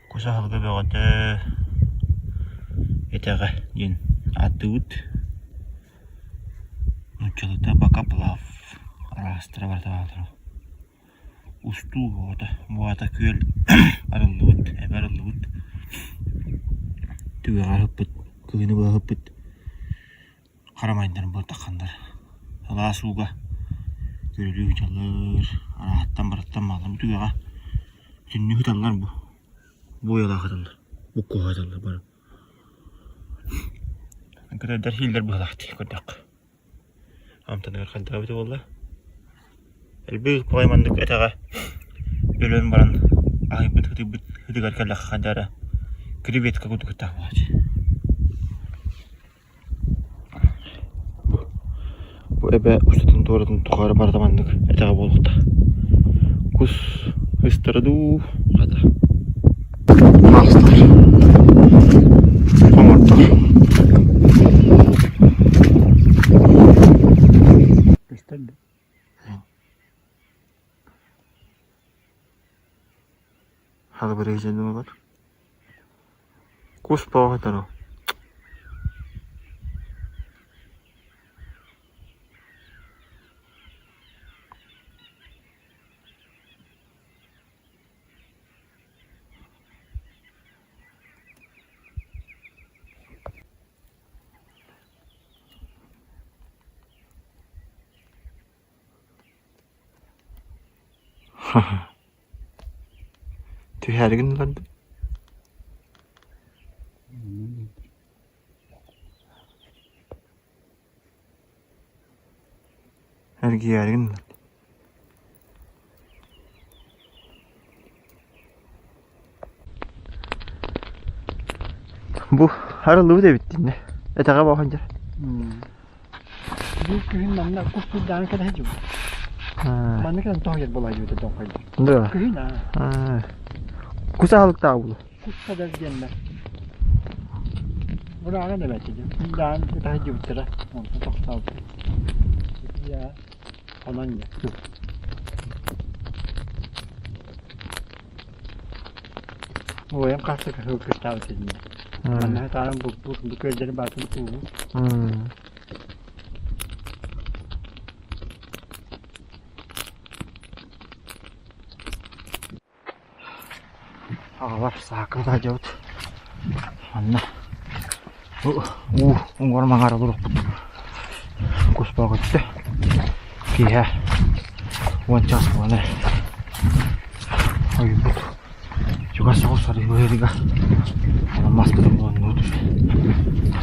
Кус аһылыга бөҕөтө этэҕэ диэн ааттыыбыт. Нууччалыыта бакаплав араастара барыта бааллар. Устуу бөҕөтө. Бу аата күөл арыллыбыт, эбэ арыллыбыт. Түгэҕэ ыһыппыт, кыһыны быһа ыһыппыт харамайдар бу тахханнар сылаас ууга күрүлүү дьаллыр арааһыттан барыттан бааллар бу түгэҕэ түннүк ыталлар бу буойалаах ыталлар буккуһа ыталлар бары көтөрдөр сииллэр быһыылаах дии көрдөххө амтаныгар хайдах эбитэ буолла элбэх баҕайы маннык этэҕэ өлөн баран аһыйбыт ытыйбыт ытыгар кэллэххэ хайдах эрэ креветка курдук ыттаах буолааччы. Бу эбэ устатын туоратын тухары барыта маннык этэҕэ буолуохтаах. Кус ыстара дуу, хата. Маастар. Оҥордор. Халыбырыы дьонугар. Кус бөҕө Түһээри гыннылар дуу? Эргийээри гыннылар Бу арыллыбыт эбит диннэ. Этэҕэ буолан дьэ. Биир күһүн манна кус курдаан кэлэ сылдьыбыт. Манна кэлэн тоһуйар буолаайдыбыт тоҥхойдор. Да. Күһүн аа. Кус аһылыктаах буолуо. Кус садар диэннэр. Бураана да бэрт дии. Курдаан ыта сылдьыбыттара. Онтон тохтообут. Я онон дьэ. Уойан хаста кыһыл кыстаабыт иннэ. Манна таарын бултуур, бу күөллэри баатын уугу. Аҕалар саакка саадьабыт. Манна уу уҥуор маҥаар олоруохпут. Куспаҕа көттө. Киэһэ уон чаас буолан эрэр. Ойуурбут чугас соҕус арыйыга онон маспытын буланныбыт уже.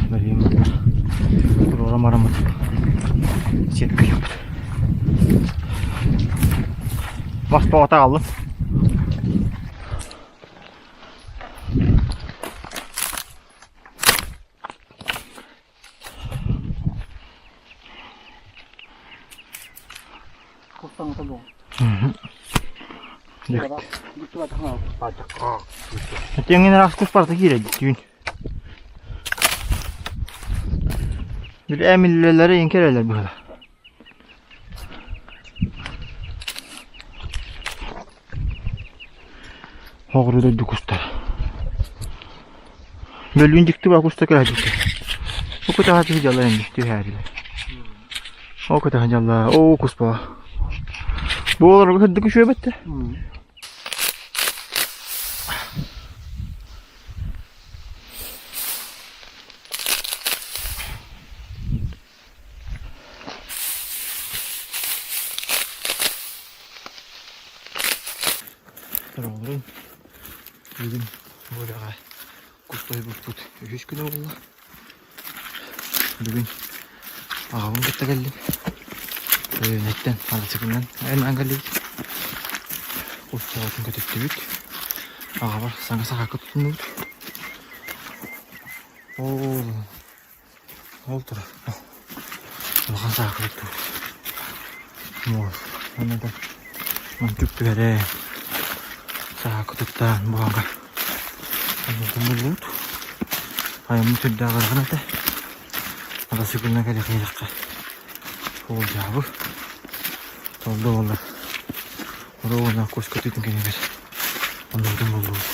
Бэлиэм манна туруора мараммыт сетка ыйыппыт. Мас тоҕото аҕаллым. Этиэҥин ыраас кус барыта киирэр түүн. Били эмиллэлэри иҥ кэлэллэр быһыылаах. Оҕуруо дойду кустар. Бөлүүн дьикти баа куста кэлээччитэ. Ол кутаҕа түһэ дьалла ини түһээрилэр. Ол кутаҕа дьалла оо кус баа. Бу олорго сырдык үчүгэйбэттэ. Оҕолорум бүгүн муораҕа кус тоһуйбуппут үһүс күнэ буолла. Бүгүн аҕабын кытта кэллим. Өлүөнэттэн мотоциклынан айаннаан кэллибит. Кус чаҕытын көтүттүбүт. Аҕабар саҥа сахаакка тутуннубут. Ол Ол турар. Улахан саахал тур. Муос. Уонна да онтук түһэрэ. Саакы туттаан буһаҕа. Оннутун Айаммыт сүрдээх ыарахан этэ. Мотоциклынан кэлиэххэ Уолдьаабы. Ол да буоллар. Оруобуна кус көтүүтүн кэннигэр оннугутун буллубут.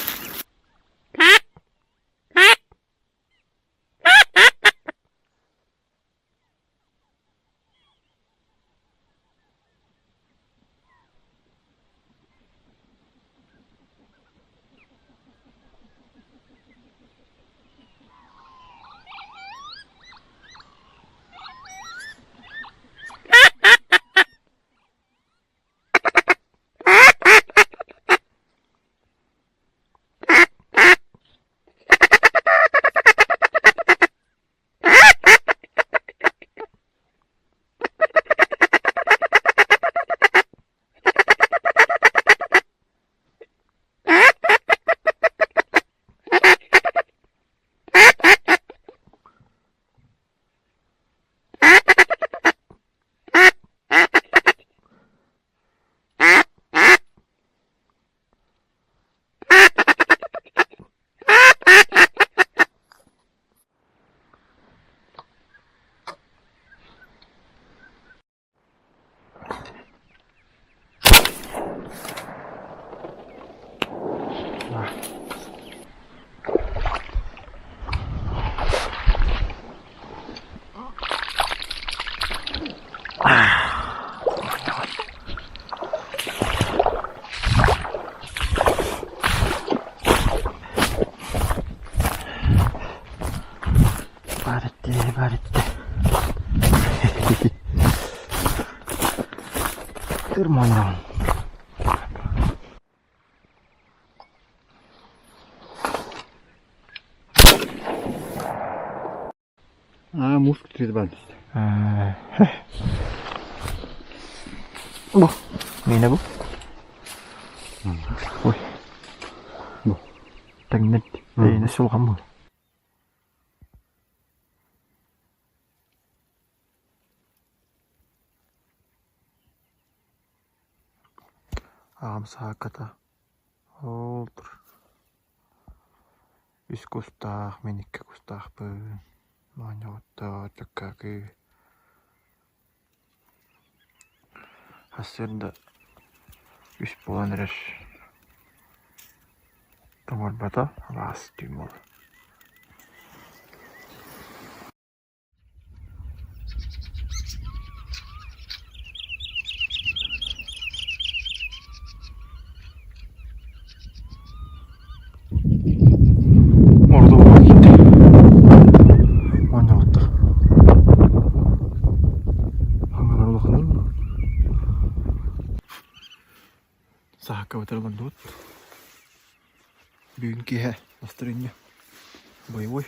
Ырманан. Аа, муус күтүрүтэ баран түстэ. Бу. Миэнэ бу. Ой. Бу. Тэҥнэр тэйэнэ сулҕам бу. Аҕам сааката ол тур үс кустаах, мин икки кустаахпын, моонньоҕоттор, дьуккаакы Сарсыарда үс буолан эрэр тоҥорбото, алаас түүн буолла. Ордук киирдэ. Оонньообуттар. Хаҥалар улаханнар Саакка олордубут. Бүгүн киэһэ настроение боевой.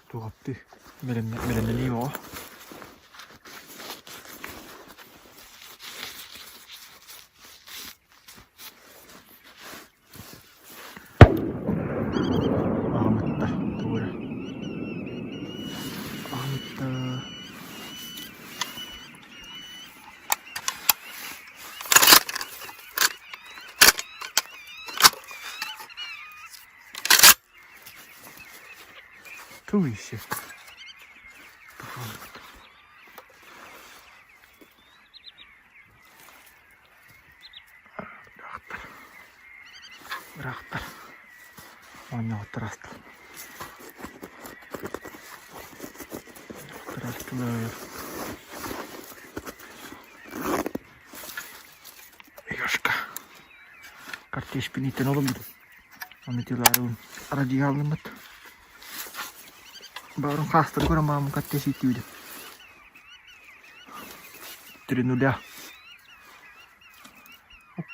Туохаптыы бэлэмнэниим оҕо. Аҕамытта тугу эрэ Аҕамытта Тугу еще? Ыраахтар. Ыраахтар. Оонньоҕуттар аастылар. Оонньоҕуттар аастылар. Ёшка. Картечпин иттэн олорбутум. Аны тилаарыбын радиалыммыт. Баарым хаастары көрөн бааммын картеч ииттибитим. Три нуля.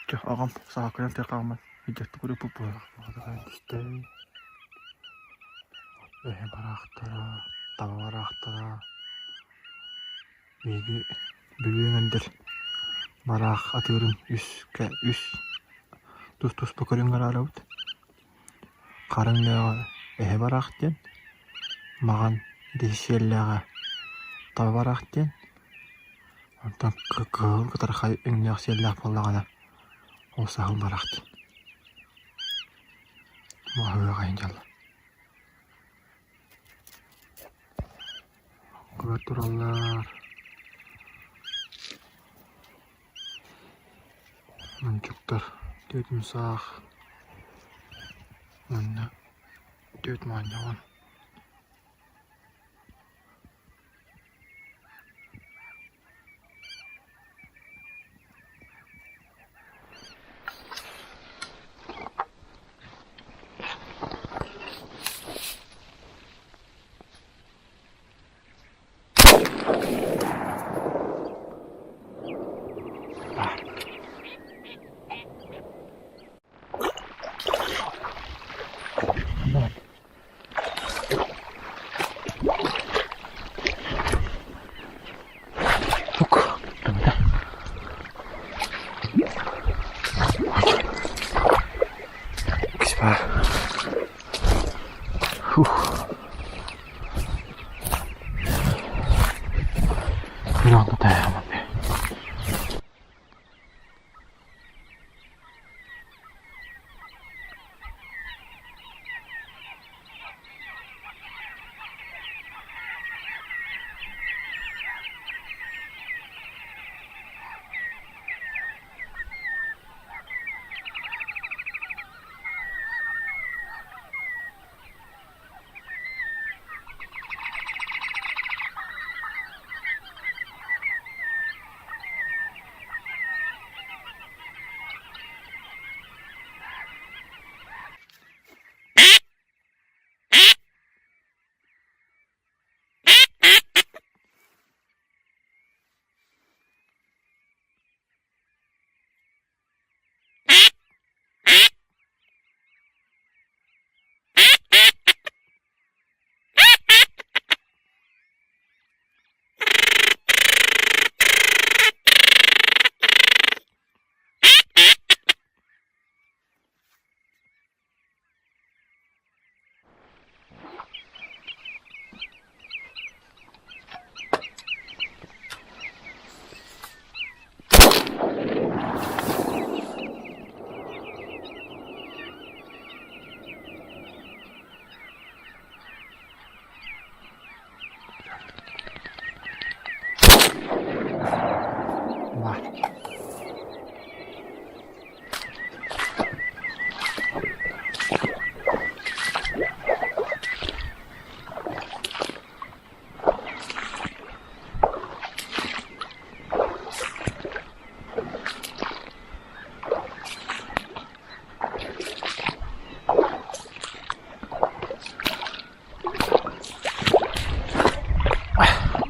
Чэ, аҕам саакынан тыа Идэтик түстэ. Эһэ бараахтара, таба бараахтара. Биһиги Бүлүү эҥэрдэр бараах атыырын үскэ үс тус-туспа көрүҥ араарабыт. Хара өҥнөөҕө эһэ бараах диэн, маҕан дэһисиэллээҕэ таба бараах диэн, онтон кыһыл кытархай өҥнөөх сиэллээх буоллаҕына ол саһыл бараах диэн. Аһыах айан дьалла. Көр тураллар. Мончуктар түөрт мусаах уонна түөрт моонньоҕон.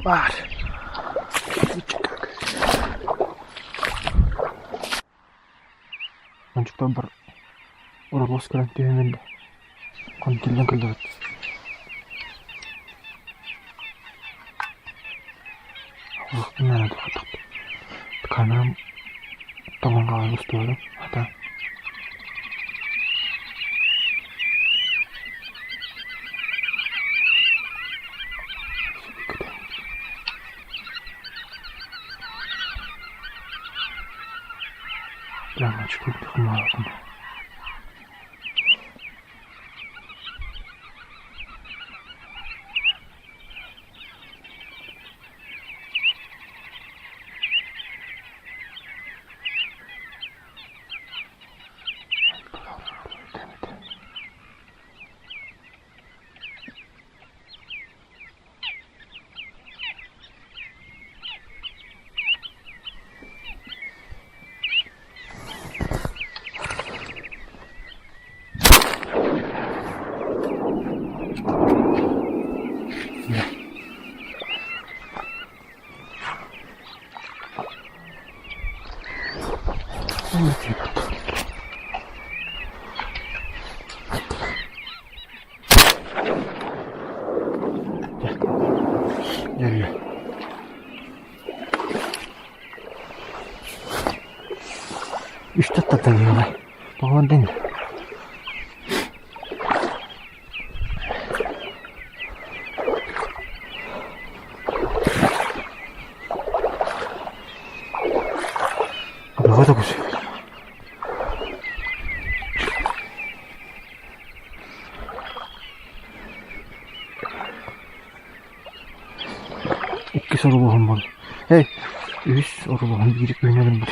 Баар. Ончуктан бар оролуос көрөн түһүмүн хонтиллан кэллэбит. Камерам тоҥон хаалан устубатым хата Үстэ таттарыаҕа тоҕо дэн Бөҕө да кус. Иккис оруолуһум буолла. Эй, үһүс оруолуһум биир күнү бу.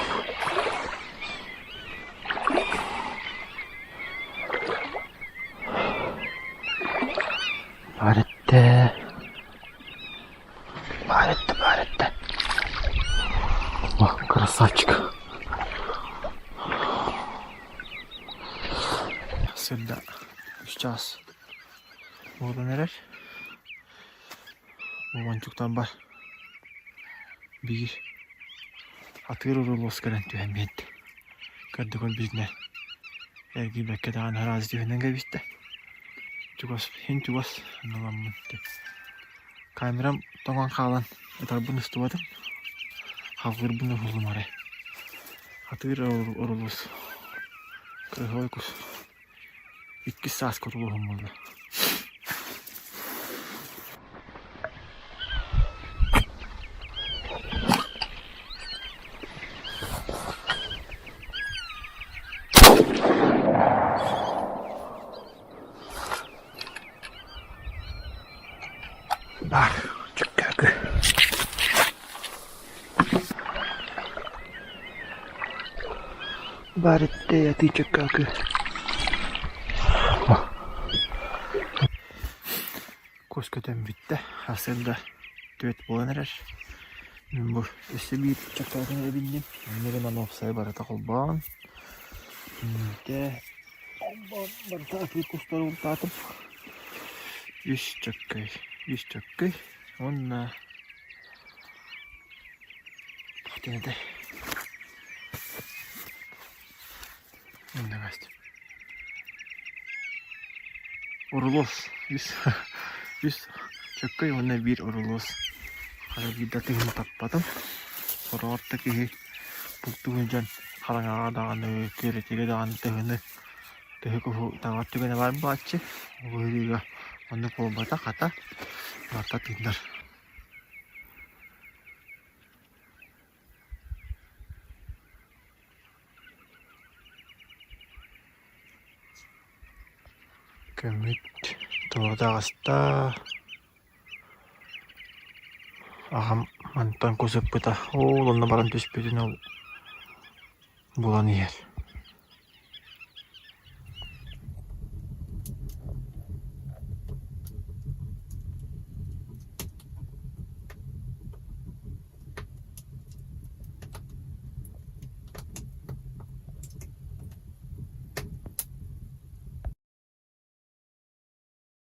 Баар этте. Баар этте, баар этте. О, красавчик. Сырда үс чаас буолан эрэр. Уончуктан бар. Биир атыыр урулуос кэлэн түһэн биэрдэ. Көрдө көрбүтүнэн эргийбэккэ даҕаны араас түһүнэн кэбистэ. Чугас, иһин чугас аналаммын Камерам тоҥон хаалан ытарбын устубатым. Халҕыырбын уһуллум арай. Атыыр урулуос кыһыл кус иккис сааска урулуоһум буолла. Баар, чөккөөкү. Баар этте ятыы чөккөөкү. Кус көтөн бүттэ. Сарсыарда түөрт буолан эрэр. Мин бу өссө биир чөккөөкүнү эбинним. Инньэ гынан уопсайа барыта холбоон. Иннитэ барыта атыыр кустары бултаатым. Үс чөккөй, үс чөккөй уонна туох диэн этэй? Индагас. Урулуос үс үс чөккөй уонна биир урулуос. Хара биир да тыһын таппатым. Сороҕор да киһи бултуу дьон хараҥаҕа даҕаны, күөрэтигэ даҕаны тыһыны тыһы куһу таҥар түгэнэ баар буолааччы. Бу ыарыыга оннук буолбатах, хата барыта тыыннар. Көммүт туора таҕыста. Аҕам мантан кус ыппыта. Ол онно баран түспүтүн ол булан иһэр.